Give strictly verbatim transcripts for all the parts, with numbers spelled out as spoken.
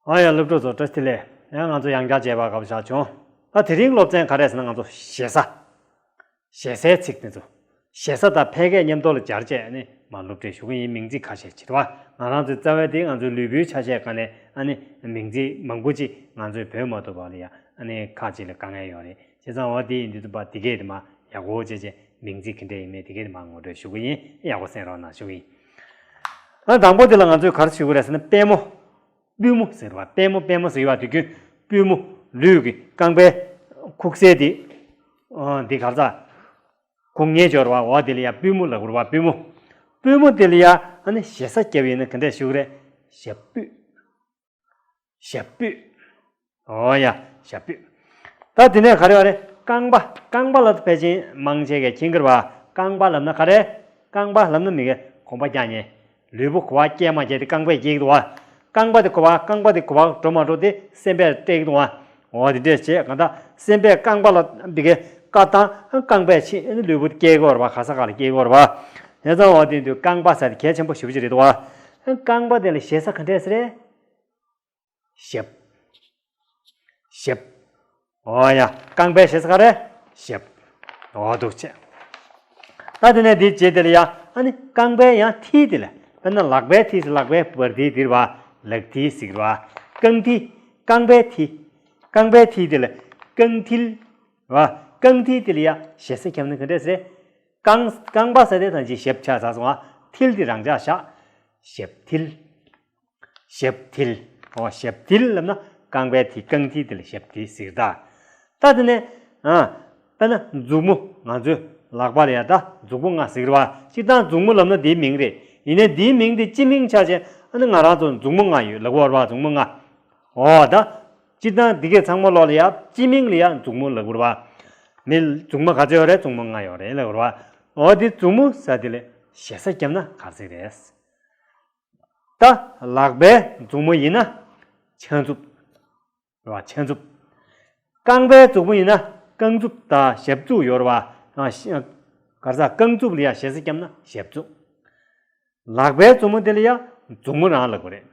ཨ་ཡ། སློབ་ཕྲུག་ཚོ་བཀྲ་ཤིས་བདེ་ལེགས། ཡང་ང་ཚོ་ཡང་བསྐྱར་མཇལ་བ་དགའ་པོ་ཞིག་བྱུང་། ད་དེ་རིང་སློབ་ཚན་ག་རེ་ཟེར་ན། ང་ཚོ་ཞེ་ས། ཞེ་སའི་ཚིག་དེ་ཚོ། ཞེ་ས་དང་ཕལ་སྐད་མཉམ་དུ་ལ་སྦྱར་བྱས་ནི་མར་སློབ་ཁྲིད་ཞུ་གི་ཡིན། མིང་ཚིག་ཁ་ཤས་བྱེད་པ། ང་རང་ཚོའི་རྩ་བའི་དེ་ང་ཚོའི་ལུས་པོའི་ཆ་ཤས་ག་ནས་ཨ་ནི་མིང་ཚིག་མང་པོ་ཅིག་ང་ཚོས་བོད་མ་ཐུབ་པ་ལ་ཡ་ཨ་ནི་ཁག་ཅིག་ལ་དཀའ་ངལ་ཡོད་རེད། བྱས་ཙང་འོ་དེ་ཡིན་དུས་ཙམ་པ་དེ་གས་དེ་མར་ཡག་པོ་བྱས་བྱས་མིང་ཚིག་ག་འདྲས་ཡིན་མིན་དེ་གས་དེ་མར་ངོ་སྤྲོད་ཞུ་གི་ཡིན། ཡག་པོ་གསན་རོགས་གནང་ཞུ་གི་ཡིན། ཨ་དང་པོ་དེ་ལ་ང་ཚོས་ག་རེ་ཞུ་གི་རེད་ཟེར་ན། པུས་མོ། པུས་མོ་ཟེར་བ། པད་མོ། པད་མོ་ཟེར་བ་དེ་ཁྱོད་པུས་མོ། ལུས་ཀྱི་རྐང་པའི་ཁུག་རྩེ་དེ། ཨ་འདི་ག་རེ་ཟ། ཁུག་ངེས་སྦྱོར་བ། འོ་དེ་ལ་ཡ་པུས་མོ་ལབ་དགོས་རེད་པ། པུས་མོ། པུས་མོ་དེ་ལ་ཡ་ཨ་ནི་ཞེ་ས་བརྒྱབ་ཡིན་ན་ག་འདྲས་ཞུ་གི་རེད། ཞབས་པུས། ཞབས་པུས། འོ་ཡ། ཞབས་པུས། ད་དེ་ནས་ག་རེ་བ་རེད། རྐང་པ། རྐང་པ་ལ་ཕལ་ཆེར་མང་ཆེ་གས་མཁྱེན་གྱི་རེད་པ། རྐང་པ་ལབ་ན་ག་རེ། རྐང་པ་ལབ་ན་མི་གས་གོམ་པ་རྒྱག་མཁན། ལུས་པོ་གོ་བ་སྐྱེལ་མ་སྐྱེལ་དེ་རྐང་པས་སྐྱེལ་གྱི་འདུག་པ། རྐང་པ་དེ་གོ་བ། རྐང་པ་དེ་གོ་བ་འགྲོ་མ་འགྲོ་དེ་སེམས་པས་སྤྲད་ཀྱི་འདུག་པ། འོ་དེ་འདྲས་བྱས་གང་ལྟར་སེམས་པས་རྐང་པ་ལ་འདི་གས་བཀའ་བཏང་། རྐང་པས་ཕྱིན་ལུས་པོ་སྐྱེལ་གྱི་ཡོད་རེད་པ། ག་ས་ག་ལ་སྐྱེལ་གྱི་ཡོད་རེད་པ། དེ་ཙང་འོ་དེ་དུས་རྐང་པ་ཟེར་དེ་གལ་ཆེན་པོ་ཞེ་པོ་ཅིག་རེད་འདུག་པ། རྐང་པ་དེ་ལ་ཞེ་ས་ག་འདྲས་ཟེར་རེད། ཞབས། ཞབས། འོ་ཡ། རྐང་པའི་ཞེ་ས་ག་རེ། ཞབས། འོ་འདུག་བྱས། ད་དེ་ནས་འདི་རྗེས་དེ་ལ་ཡ་ཨ་ནི་རྐང་པའི་ཡང་མཐིལ་དེ་ལ། དཔེར་ན་ལག་པའི་མཐིལ་ཟེར། ལག་པའི་བར་མཐིལ་དེ་རེད་པ། ལག་མཐིལ་ཟེར་གྱི་རེད་པ། རྐང་མཐིལ། རྐང་པའི་མཐིལ། རྐང་པའི་མཐིལ་དེ་ལ་རྐང་མཐིལ་རེད་པ། རྐང་མཐིལ་དེ་ལ་ཡ་ཞེ་ས་བརྒྱབ་ན་ག་འདྲས་ཟེར། རྐང་། རྐང་པ་ཟེར་དེ་ད་ཅི་ཞབས་ཆགས་ཚར་སོང་ང་། མཐིལ་དེ་རང་འཇགས་བཞག་ཞབས་མཐིལ། ཞབས་མཐིལ། འོ་ཞབས་མཐིལ་ལབ་ན་རྐང་པའི་མཐིལ། རྐང་མཐིལ་དེ་ལ་ཞབས་མཐིལ་ཟེར་ད། ད་དེ་ནས་ཨ་དཔེར་ན་མཛུབ་མོ། ང་ཚོའི་ལག་པ་ལ་ཡ་ད་མཛུབ་མོ་ལྔ་ཟེར་གྱི་རེད་པ། སྤྱིར་བཏང་མཛུབ་མོ་ལབ་ན་དེའི་མིང་རེད། ཡིན་ནའི་དེའི་མིང་དེ་སྤྱི་མིང་ཆགས་བྱས་ཨ་ནི་ང་རང་ཚོ་མཛུབ་མོ་ལྔ་ཡོད་ལབ་ཀྱི་ཡོད་རེད་པ། མཛུབ་མོ་ལྔ། འོ་ད། སྤྱིར་བཏང་འདི་གས་ཚང་མ་ལོག་ལ་ཡ་སྤྱི་མིང་ལ་ཡ་མཛུབ་མོ་ལབ་ཀྱི་ཡོད་རེད་པ། མི་མཛུབ་མོ་ག་ཚོད་ཡོད་རེད། མཛུབ་མོ་ལྔ་ཡོད་རེད་ལབ་ཀྱི་ཡོད་རེད་པ། འོ་དེ་མཛུབ་མོ་ཟེར་དེ་ལ་ཞེ་ས་བརྒྱབ་ན་ག་རེ་ཟེར་རེད། ད་ལག་པའི་མཛུབ་མོ་ཡིན་ན་ཕྱག་མཛུབ་རེད་པ། ཕྱག་མཛུབ། རྐང་པའི་མཛུབ་མོ་ཡིན་ན་རྐང་མཛུབ་དང་ཞབས་མཛུབ་ཡོད་རེད་པ། ཨ་ཞེ། ག་རེ་ཟ། རྐང་མཛུབ་ལ་ཡ་ཞེ་ས་བརྒྱབ་ན་ཞབས་མཛུབ། ལག་པའི་མཛུབ་མོ་དེ་ལ་ཡ་མཛུབ་མོ་རང་ལབ་དགོས་རེད།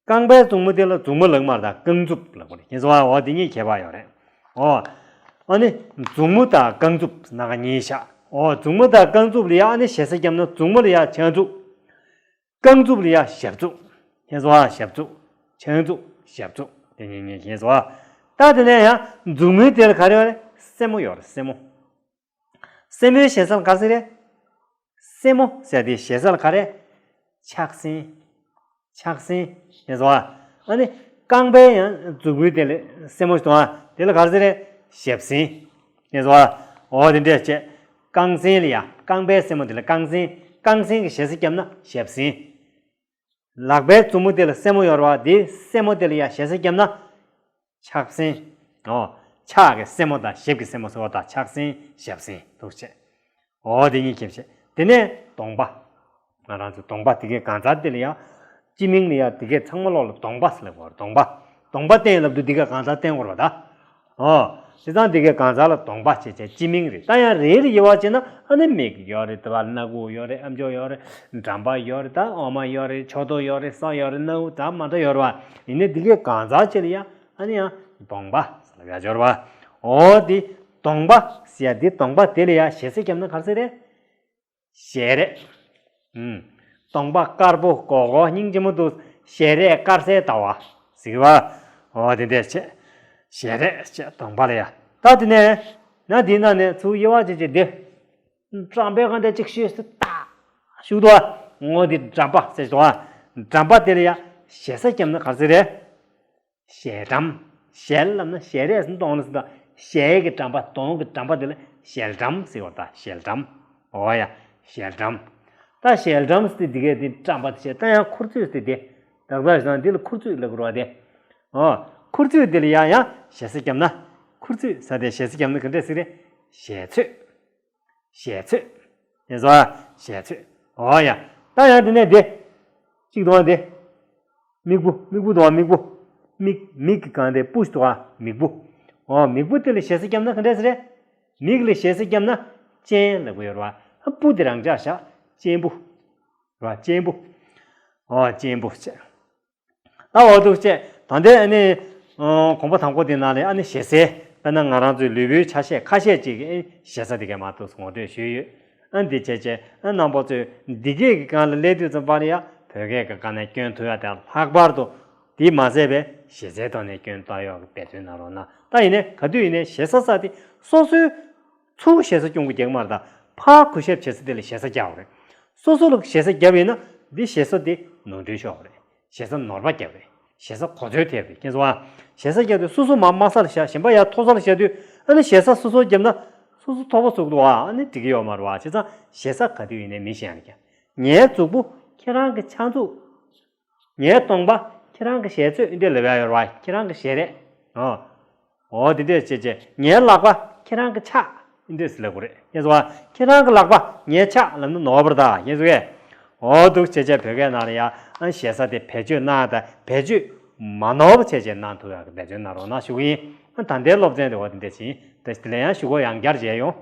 རྐང་པའི་མཛུབ་མོ་དེ་ལ་མཛུབ་མོ་ལབ་མ་རེད། ད་རྐང་མཛུབ་ལབ་དགོས་རེད། ཁྱེད་ཚོ་ཨ། འོ་དེ་གཉིས་ཁྱད་པར་ཡོད་རེད། འོ། ཨ་ནི་མཛུབ་མོ་དང་རྐང་མཛུབ་སྣ་ཁ་གཉིས་བཞག་འོ་མཛུབ་མོ་དང་རྐང་མཛུབ་ལ་ཡ་ཨ་ནི་ཞེ་ས་བརྒྱབ་ན་མཛུབ་མོ་ལ་ཡ་ཕྱག་མཛུབ། རྐང་མཛུབ་ལ་ཡ་ཞབས་མཛུབ། ཁྱེད་ཚོ་ཨ། ཞབས་མཛུབ། ཕྱག་མཛུབ། ཞབས་མཛུབ། དེ་གཉིས་གཉིས། ཁྱེད་ཚོ་ཨ། ད་དེ་ནས་ཡང་མཛུབ་མོའི་དེ་ལ་ག་རེ་ཡོད་རེད། སེན་མོ་ཡོད་རེད། སེན་མོ། སེན་མོའི་ཞེ་ས་ལ་ག་རེ་ཟེར་རེད། སེན་མོ་ཟེར་དེ་ཞེ་ས་ལ་ག་རེ། ཕྱག་སེན། ཕྱག་སེན། ཁྱེད་ཚོ་ཨ། ཨ་ནི་རྐང་པའི་ཡང་མཛུབ་གུའི་དེ་ལ་སེན་མོ་ཞིག་འདུག་ཨ། དེ་ལ་ག་རེ་ཟེར་རེད། ཞབས་སེན། ཁྱེད་ཚོ་ཨ། འོ་དེ་འདྲས་བྱས། རྐང་སེན་ལ་ཡ། རྐང་པའི་སེན་མོ་དེ་ལ་རྐང་སེན། རྐང་སེན་གྱི་ཞེ་ས་བརྒྱབ་ན་ཞབས་སེན། ལག་པའི་མཛུབ་མོ་དེ་ལ་སེན་མོ་ཡོད་རེད་པ། དེའི་སེན་མོ་དེ་ལ་ཡ་ཞེ་ས་བརྒྱབ་ན་ཕྱག་སེན། འོ། ཕྱག་གི་སེན་མོ་དང་ཞབས་ཀྱི་སེན་མོ་ཟེར་བ་དང་། ཕྱག་སེན། ཞབས་སེན། འདུག་བྱས། འོ་དེ་གཉིས་ཁྱད་བྱས། དེ་ནས་གདོང་པ། ང་རང་ཚོ་གདོང་པ་དེ་གའི་གང་ཟག་དེ་ལ་ཡ། སྤྱི་མིང་ལ་ཡ་དེ་གའི་ཚང་མ་ལོག་ལ་གདོང་པ་ཟེར་ལབ་ཀྱི་ཡོད་རེད། གདོང་པ། གདོང་པ་བསྟན་ལབ་དུས་དེ་གའི་གང་ཟག་བསྟན་དགོས་རེད་པ་ད། ཨོ། བྱས་ཙང་དེ་གའི་གང་ཟག་ལ་གདོང་པ་ཞེས་བྱ་སྤྱི་མིང་རེད། ད་ཡང་རེ་རེ་དབྱེ་བ་ཕྱེ་ན་ཨ་ནི་མིག་ཡོད་རེད། དེ་བ་སྣ་ཁུག་ཡོད་རེད། ཨམ་ཅོག་ཡོད་རེད། འགྲམ་པ་ཡོད་རེད། ད་འོ་མ་ཡོད་རེད། ཕྱོགས་མདོག་ཡོད་རེད། ས་ཡོད་རེད། སྣ་ཁུག་ད་མ་འདྲ་ཡོད་རེད་པ། ཡིན་ནའི་དེ་གའི་གང་ཟག་ཅིག་ལ་ཡང་ཨ་ནི་ཡང་གདོང་པ་ཟེར་ལབ་ཡ་ཡོད་རེད་པ། ཨོ་དེ་གདོང་པ་ཟེར་ཡ་དེ་གདོང་པ་དེ་ལ་ཡང་ཞེ་ས་བརྒྱབ་ན་ག་རེ་ཟེར་རེད། ཞལ་རས། ཨུམ། གདོང་པ་དཀར་པོ་སྒོར་སྒོར་སྙིང་རྗེ་མོ་འདུག་ཞལ་རས་དཀར་གསལ་ཟླ་བ་ཟེར་བ། འོ་དེ་འདྲས་བྱས། ཞལ་རས་བྱས་གདོང་པ་ལ་ཡ། ད་དེ་ནས་ན་དེའི་ནང་ནས་ཚུར་དབྱེ་བ་ཕྱེ་བྱས་དེ། འགྲམ་པའི་སྒང་དེ་གཅིག་ཤོས་སུ་ཏག་ཞུགས་འདུག་པ། འོ་དེ་འགྲམ་པ་ཟེར་འདུག་པ། འགྲམ་པ་དེ་ལ་ཡ་ཞེ་ས་བརྒྱབ་ན་ག་རེ་ཟེར་རེད། ཞལ་འགྲམ། ཞལ་ལབ་ན་ཞལ་རས་ཟེར། གདོང་ལ་ཟེར་ད། ཞལ་གྱི་འགྲམ་པ། གདོང་གི་འགྲམ་པ་དེ་ལ་ཞལ་འགྲམ་ཟེར་བ་ད། ཞལ་འགྲམ། འོ་ཡ། ཞལ་འགྲམ། ད་ཞལ་འགྲམ་ཟེར་དེ་གའི་དེ་འགྲམ་པ་དེ་བྱས། ད་ཡང་ཁུར་ཚོས་ཟེར་དེ། ད་ག་ཟེར་ན་འདི་ལ་ཁུར་ཚོས་ལབ་དགོས་རེད་པ་དེ། ཨོ། ཁུར་ཚོས་དེ་ལ་ཡང་ཡང་ཞེ་ས་བརྒྱབ་ན། ཁུར་ཚོས་ཟེར་དེ་ཞེ་ས་བརྒྱབ་ན་ག་འདྲས་ཟེར་རེད། ཞལ་ཚོས། ཞལ་ཚོས། ཡིན་སོང་། ཞལ་ཚོས། འོ་ཡ། ད་ཡང་དེ་ནས་དེ། གཅིག་འདུག་པ་དེ། མིག་སྤུ། མིག་སྤུ་འདུག་པ། མིག་སྤུ། མིག་མིག་གི་སྒང་དེ་སྤུ་ཞིག་འདུག་པ། མིག་སྤུ། འོ་མིག་སྤུ་དེ་ལ་ཞེ་ས་བརྒྱབ་ན་ག་འདྲས་ཟེར་རེད། མིག་ལ་ཞེ་ས་བརྒྱབ་ན་སྤྱན་ལབ་ཀྱི་ཡོད་རེད་པ། སྤུ་དེ་རང་འཇགས་བཞག་སྤྱན་སྤུ། རེད་པ། སྤྱན་སྤུ། འོ་སྤྱན་སྤུ་བྱས། ད་འོ་འདུག་བྱས། ད་ལྟའི་ཨ་ནི་ཨ་གོམ་པ་དང་པོ་དེ་ནང་ལ་ཨ་ནི་ཞེ་སའི་དཔེར་ན་ང་རང་ཚོའི་ལུས་པོའི་ཆ་ཤས་ཁ་ཤས་ཅིག་གི་ཨ་ཞེ་ས་དེ་གའི་མ་གཏོགས་ངོ་སྤྲོད་ཞུས་ཡོད། ཨ་འདི་བྱས་བྱས་ཨ་རྣམ་པ་ཚོས་འདི་གས་ཀྱི་སྒང་ལ་སླེབས་དུས་ཙམ་པ་ལ་ཡ་བོད་སྐད་ཀྱི་སྒང་ནས་སྐྱོན་ཐུབ་ཡ་དེ་ལྷག་པར་དུ་དེ་མ་ཟད་པའི་ཞེ་སའི་ཐོག་ནས་སྐྱོན་བཏང་ཡོད་འབད་བརྩོན་གནང་རོགས་གནང་། ད་ཡིན་ནའི་ག་དུས་ཡིན་ནའི་ཞེ་ས་ས་དེ་སོ་སོའི་ཚུར་ཞེ་ས་སྐྱོན་གྱི་རྒྱག་མ་རེད། ད་ཕར་གུས་ཞབས་བྱེད་ས་དེ་ལ་ཞེ་ས་རྒྱག་པ་རེད། སོ་སོ་ལ་ཞེ་ས་བརྒྱབ་ཡིན་ན་འདི་ཞེ་ས་དེ་ནོར་འཁྲུལ་ཤོར་བ་རེད། ཞེ་ས་ནོར་བ་བརྒྱབ་རེད། ཞེ་ས་གོ་ཚོད་ཐེབས་རེད། མཁྱེན་སོང་ཨ། ཞེ་ས་བརྒྱབ་དུས་སོ་སོ་མར་དམའ་ས་ལ་བཞག་གཞན་པ་ཡར་མཐོ་ས་ལ་བཞག་དུས་ཨ་ནི་ཞེ་ས་སོ་སོ་བརྒྱབ་ན་སོ་སོ་མཐོ་པོ་བཟོ་གི་འདུག་ཨ། ཨ་ནི་འགྲིག་གི་ཡོད་མ་རེད་བ། བྱས་ཙང་ཞེ་ས་ག་དུས་ཡིན་ནའི་མི་གཞན་ལ་རྒྱག་ངའི་མཛུག་པོ་ཁྱེད་རང་གི་ཕྱག་མཛུག་ངའི་གདོང་པ་ཁྱེད་རང་གི་ཞལ་ཚོད་འདི་ལབ་ཡ་ཡོད་རེད་བ། ཁྱེད་རང་གི་ཞལ་རས། ཨོ། ཨོ་དེ་འདྲས་བྱས་བྱས་ངའི་ལག་པ་ཁྱེད་རང་གི་ཕྱག་འདི་འདྲས་ལབ་དགོས་རེད། ཡིན་སོང་ཨ། ཁྱེད་རང་གི་ལག་པ་ངའི་ཕྱག་ལབ་ན་ནོར་བ་རེད་ད། ཡིན་སོང་ཨེ། ཨོ་འདུག་བྱས་བྱས་བོད་སྐད་ནང་ལ་ཡ་ཨ་ཞེ་ས་དེ་བེད་སྤྱོད་གནང་དང་བེད་སྤྱོད་མ་ནོར་བ་བྱས་བྱས་གནང་ཐུབ་ཡག་གི་འབད་བརྩོན་གནང་རོགས་གནང་ཞུ་གི་ཡིན། ཨ་ད་ལྟའི་སློབ་ཚན་དེ་འོ་དེ་འདྲས་ཡིན། དེ་ལ་ཡང་ཞུ་སྒོ་ཡང་བསྐྱར་མཇལ་ཡོང་།